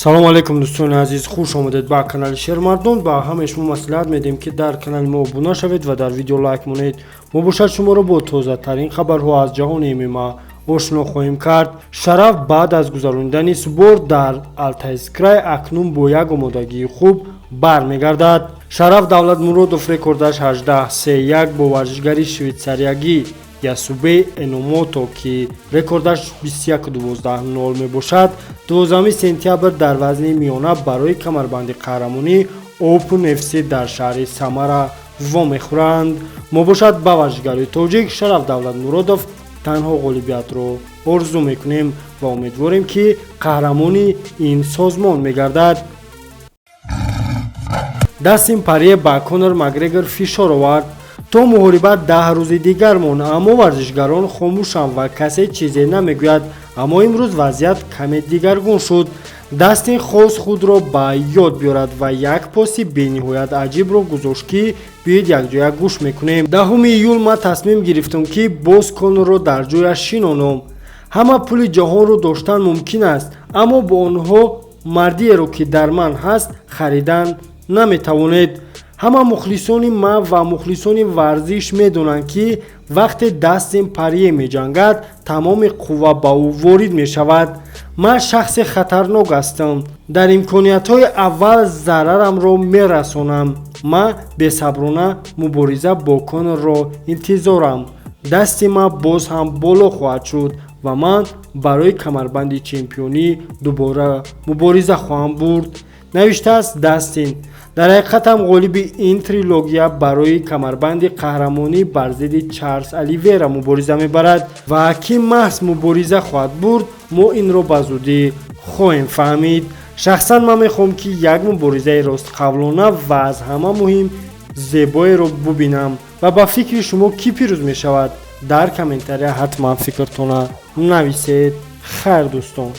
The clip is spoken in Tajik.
Салому алейкум, дӯстони азиз, хуш омадед ба канали Шермардон. Ба ҳамаи шумо маслиҳат медиҳем, ки дар канали мо обуна шавед ва дар видео лайк монед. Мо бошад шуморо бо тозатарин хабарҳо аз ҷаҳони ММА ошно хоҳем кард. Шараф баъд аз гузаронидани сбор дар Алтайский край акнун бо як омодагии хуб бармегардад. Шараф Давлатмуродов, рекордаш 18-3-1, бо варзишгари швейтсариягӣ Ясубе Эномото, ки рекордаш 21-12-0 мебошад, 12 сентябр дар вазни миёна барои камарбанди қаҳрамонӣ Open FC дар шаҳри Самара вомехӯранд. Мо бошад ба варзишгари тоҷик Шараф Давлатмуродов танҳо ғолибиятро орзу мекунем ва умедворем, ки қаҳрамони ин созмон мегардад. Дастин Порье ба Конор Макгрегор фишор овард. То муҳориба 10 рӯзи дигар монд, аммо варзишгарон хомӯшанд ва касе чизе намегӯяд. Аммо имрӯз вазъият каме дигаргун шуд. Дастин хост худро ба ёд биёрад ва як пости бениҳоят аҷибро гузошт, ки биёед, якҷоя гӯш мекунем. 10 июл ман тасмим гирифтам, ки боз Конорро дар ҷояш шинонам. Ҳама пули ҷаҳонро доштан мумкин аст, аммо бо онҳо мардиеро, ки дар ман ҳаст, харидан наметавонед. Ҳама мухлисони ман ва мухлисони варзиш медонанд, ки вақте Дастин Порье меҷангад, тамоми қувва ба ӯ ворид мешавад. Ман шахси хатарнок ҳастам, дар имкониятҳои аввал зарарамро мерасонам. Ман бесаброна мубориза бо Конорро интизорам. Дасти ман боз ҳам боло хоҳад шуд ва ман барои камарбанди чемпионӣ дубора мубориза хоҳам бурд, навиштааст Дастин. Дар ҳақиқатам ғолиби ин трилогия барои камарбанди қаҳрамонӣ бар зидди Чарлз Оливера мубориза мебарад ва ки маҳз мубориза хоҳад бурд, мо инро ба зудӣ хоҳем фаҳмид. Шахсан ман мехоҳам, ки як муборизаи ростқавлона ва аз ҳама муҳим зебоеро бубинам. Ва ба фикри шумо, кӣ пирӯз мешавад? Дар комментария ҳатман фикртона нависед. Хайр, дӯстон.